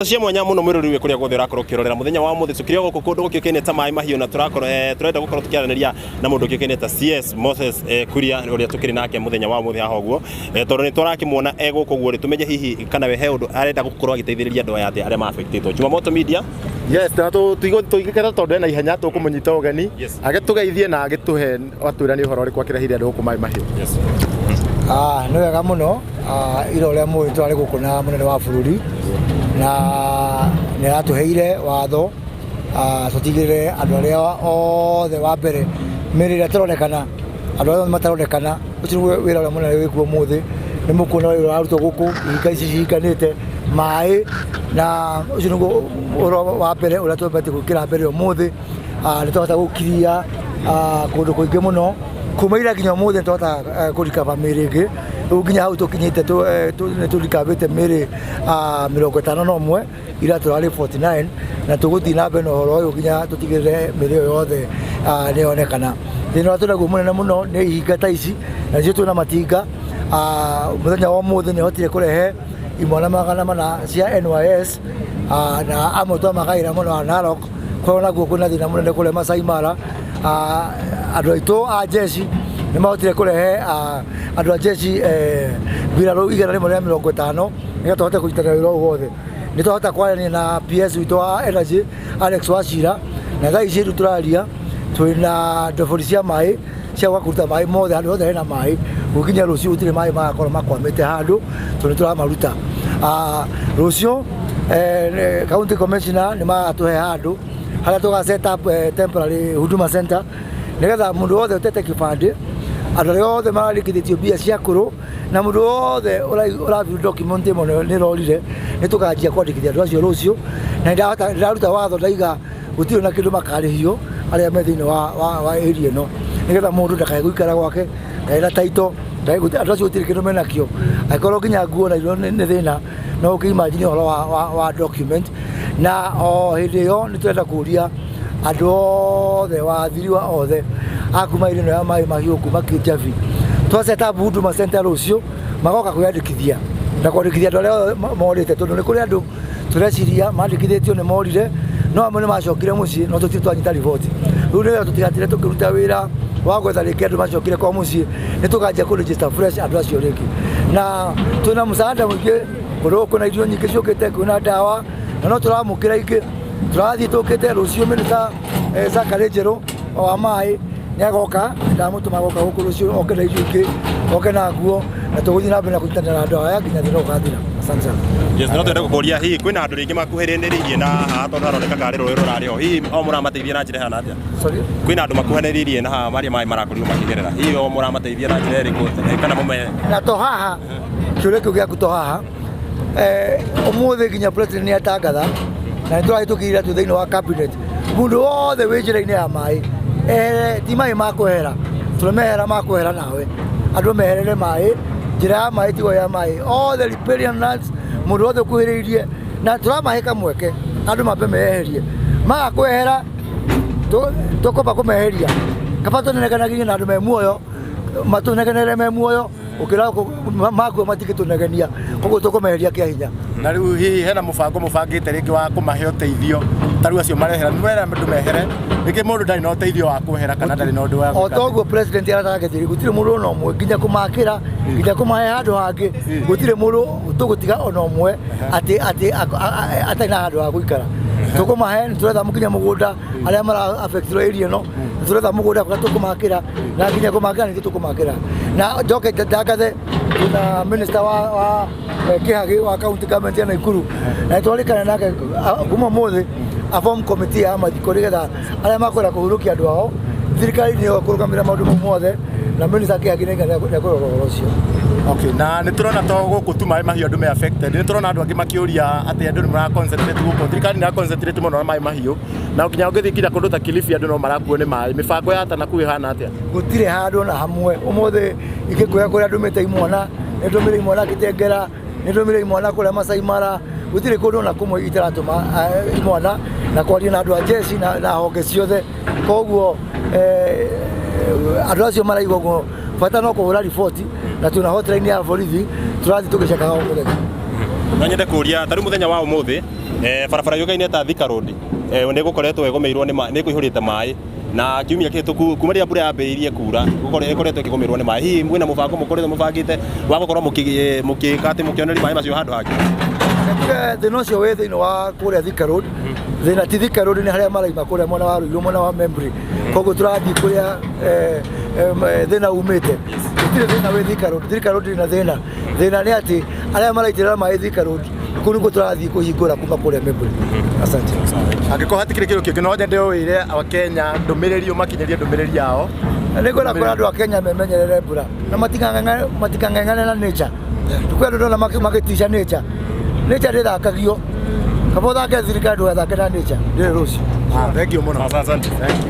Cia mwanya muno mwirori wi kuria guothe urakorwo ukirorera muthenya wa muthi tukiri guku kundu gukiukaine ta Maĩ Mahiũ, na turakorwo turenda gukorwo tukiaraniria na mundu ukiukaine ta CS Moses Kuria, uria tukiri nake muthenya wa muthi haha uguo, tondu ni turakimuona e guku uguo ri, tumenye hihi kana we he undu arenda gukorwo agiteithiriria andu aya atia aria ma affectĩtwo. Jumamoto Media. Yes, na tũigĩkĩra tondũ ena ihenya tũkũmũnyita ũgeni agĩtũgeithie na agĩtũhe atwĩra nĩ ũhoro ũrĩkũ akĩrehire andũ gũkũ Maĩ Mahiũ. Yes. Ah, nĩ wega mũno. Ah, ira ũrĩa mũĩ twarĩ gũkũ na mũnene wa bũrũri na nĩ aratũheire watho, ah, tũtigĩrĩre andũ arĩa othe wa mbere mĩrĩ ĩrĩa tũronekana, andũ arĩa othe mataronekana. Ũcio nĩguo wĩra ũrĩa mũnene wĩkuo ũmũthĩ. Nĩ mũkuona wĩra ũrarutwo gũkũ, ihinga ici cihinganĩte maĩ, na ũcio nĩguo ũhoro wa mbere ũrĩa twambĩtie gwĩkĩra mbere ũmũthĩ. Ah, nĩ twahota gũkiria, ah, kũndũ kũingĩ mũno kuma ira nginya ũmũthĩ. Nĩ twahota kũrikaba mĩrĩ ĩngĩ. Rĩu nginya hau tũkinyĩte nĩ tũrikabĩte mĩrĩ, ah, 51. Ira tũrarĩ 49, na tũgũthiĩ na mbere na ũhoro ũyũ nginya tũtigĩrĩre mĩrĩ ĩyo yothe, ah, nĩ yonekana. Thĩna ũrĩa twĩnaguo mũnene mũno nĩ ihinga ta ici, na nĩcio twĩna matinga. Ah, mũthenya wa ũmũthĩ nĩ hotire kũrehe imwana 400 cia NYS, ah, na amwe twamagaĩra mwena wa Narok, kũrĩa naguo kwĩna thĩna mũnene kũrĩa Masai Mara. Ah, andũ aitũ a jeshi nĩ mahotire kũrehe, ah, andũ a jeshi, mbirarũ 150 nĩgetha tũhote kũnyitana wĩra ũyũ wothe. Nĩ twahota kwaranĩria na PS witũ wa Energy, Alex Wachira, na thaa ici rĩu tũraria twĩna ndobori cia maĩ cia gwa kũruta maĩ mothe handũ hothe hena maĩ. Gũkinya rũciũ gũtirĩ maĩ magakorwo makwamĩte handũ tondũ nĩ tũramaruta. Ah, rũciũ county commissioner nĩ magatũhe handũ harĩa tũga set up temporary Huduma Center nĩgetha mũndũ wothe ũtete kĩbandĩ, andũ arĩa othe marandĩkithĩtio mbia cia kũrũ, na mũndũ wothe ũrabiru document ĩmwe nĩ ĩrorire, nĩ tũkanjia kwandĩkithia andũ acio rũciũ. Na ndĩraruta watho, ndaiga gũtirĩ na kĩndũ makarĩhio arĩa me thĩinĩ wa area ĩno, nĩgetha mũndũ ndakae gũikara gwake ndarĩ na title, andũ acio gũtirĩ kĩndũ menakĩo. Angĩkorwo nginya nguo na irio nĩ thĩna, no ũkĩ-imagine ũhoro wa document. Na o hĩndĩ ĩyo nĩ tũrenda kũria andũ othe wathiriwa othe a kuma area ĩno ya Maĩ Mahiũ, kuma Kĩnjabi, twa set up Huduma Center rũciũ, magoka kwĩyandĩkithia na kwandĩkithia andũ arĩa othe morĩte, tondũ nĩ kũrĩ andũ tũreciria mandĩkithĩtio nĩ morire, no amwe nĩ macokire mũciĩ, no tũtirĩ twanyita riboti. Rĩu nĩgetha tũtigatinde tũkĩruta wĩra wa gwetha rĩngĩ andũ macokire kwa mũciĩ, nĩ tũkanjia kũ register fresh andũ acio rĩngĩ. Na twĩna msaada mũingĩ kũndũ gũkũ, kwĩna irio nyingĩ ciũkĩte, kwĩna ndawa, na no tũramũkĩra ingĩ tũrathiĩ tũkĩte. Rũciũ Minister Zachary Njerũ wa maĩ nĩ agoka, ndamũtũma agoka gũkũ rũciũ, oke na irio ingĩ, oke na nguo, na tũgũthiĩ na mbere na kũnyitanĩra na andũ aya nginya thĩna ũgathira. Asante sana. Yes, no twende gũkũria hihi kwĩna andũ rĩngĩ makuhĩrĩrĩirie na haha, tondũ haroneka karĩ rũĩ rũrarĩ ho. Hihi o mũramateithia na njĩra ĩhana atĩa? Sorry? Kwĩna andũ makuhanĩrĩirie na haha marĩa maĩ marakorirwo makĩgerera, hihi o mũramateithia na njĩra ĩrĩkũ, kana mũme Na to haha kĩũria kĩu gĩaku, to haha, ũmũthĩ nginya president nĩ atangatha na nĩ tũrahĩtũkĩire twĩ thĩinĩ wa cabinet, mũndũ wothe wĩ njĩra-inĩ ya maĩ ehere. Ti maĩ ma kwehera, tũremehera ma kwehera nawe, andũ meherere maĩ, njĩra ya maĩ tigo ya maĩ, all the riparian lands, mũndũ wothe ũkuhĩrĩirie, na tũramahe kamweke andũ mambe meyeherie. Maga kwehera, tũkwamba kũmeheria. Kaba tũnegenagĩrie na andũ me muoyo, matũnegenere me muoyo ũkĩra makua matingĩtũnegenia, koguo tũkũmeheria kĩa hinya. Na rĩu hihi hena mũbango mũbangĩte rĩngĩ wa kũmahe ũteithio ta rĩu acio marehera, nĩ mwera andũ mehere, rĩngĩ mũndũ ndarĩ na ũteithio wa kwehera kana ndarĩ na ũndũ wa o gwĩka atĩa? Toguo president aratangĩtĩri, gũtirĩ mũndũ ona ũmwe, nginya kũmakĩra, nginya kũmahe handũ hangĩ, gũtirĩ mũndũ tũgũtiga ona ũmwe atĩ atarĩ na handũ ha gũikara. Tũkũmahe, nĩ tũretha nginya mũgũnda arĩa mara affectwo area ĩno, nĩ tũretha mũgũnda kũrĩa tũkũmakĩra, na nginya kũmakĩra nĩthuĩ tũkũmakĩra. Na njoke ndangathe na minister wa Kĩhagĩ wa county government ya Nakuru, na nĩtwarĩkana nake, ah, kuma ũmũthĩ a form committee ya mathiko nĩgetha arĩa makwenda kũhurũkia andũ ao, thirikari nĩyo kũrũgamĩrĩra maũndũ mau mothe, na minister Kĩhagĩ nĩekũrora ũhoro ũcio. Okay, na nĩ tũrona to gũkũ tu Maĩ Mahiũ andũ me affected, nĩ tũrona andũ angĩ makĩũria atĩ andũ nĩ mara concentrate gũkũ, thirikari nĩ ĩra concentrate mũno na Maĩ Mahiũ, na nginya ũngĩthiĩ nginya kũndũ ta Kilifi andũ no marakuo nĩ maĩ. Mĩbango ya Tana kuu ĩhana atĩa? Gũtirĩ handũ ona hamwe. Ũmũthĩ ingĩkwĩra kũrĩa ndũmĩte imwana, nĩ ndũmĩre imwana Kitengela, nĩ ndũmĩre imwana kũrĩa Masai Mara, gũtirĩ kũndũ ona kũmwe itaratũma, imwana na kwaria na andũ a jeshi na honge ciothe. Koguo andũ acio maraigua ũguo, bata no kũhũra riboti, na twĩna hotline ya borithi tũrathiĩ tũgĩcekaga o mũthenya. No nyende kũria ta rĩu mũthenya wa ũmũthĩ, Barabara yũkaine ta Thika Road nĩ gũkoretwo ĩgũmĩirwo nĩ kũihũrĩte maĩ na kiumia kĩhĩtũku kuma rĩrĩa mbura yambĩrĩirie kura ĩkoretwo ĩkĩgũmĩrwo nĩ maĩ. Hihi mwĩna mũbango mũkoretwo mũbangĩte wa gũkorwo mũgĩka atĩ mũkĩonereria maĩ macio handũ hangĩ? Tuge thĩna ũcio wĩ thĩinĩ wa kũrĩa Thika Road. Thĩna ti Thika Road, nĩ harĩa maraima kũrĩa mwena wa Ruiru, mwena wa Membri. Koguo tũrathiĩ kũrĩa thĩna umĩte. Gũtirĩ thĩna wĩ Thika Road. Thika Road ndĩrĩ na thĩna. Thĩna nĩ atĩ arĩa maraitĩrĩra maĩ Thika Road, kũu nĩkuo tũrathiĩ kũhingũra kuma kũrĩa Membri. Asante. Angĩkorwo hatikĩrĩ kĩndũ kĩngĩ, no nyende ũwĩre Akenya ndũmĩrĩri, ũmakinyĩrie ndũmĩrĩri yao. Nĩ ngwenda kwĩra andũ a Kenya memenyerere mbura na matikang'eng'ane na nature. Kwĩ andũ ndona magĩtica nature. Nature ndĩthakagio. Kaba ũthake thirikari, ndũgathake na nature. Ndĩrĩ rũciũ. Thank you mũno. Asante. Thank you.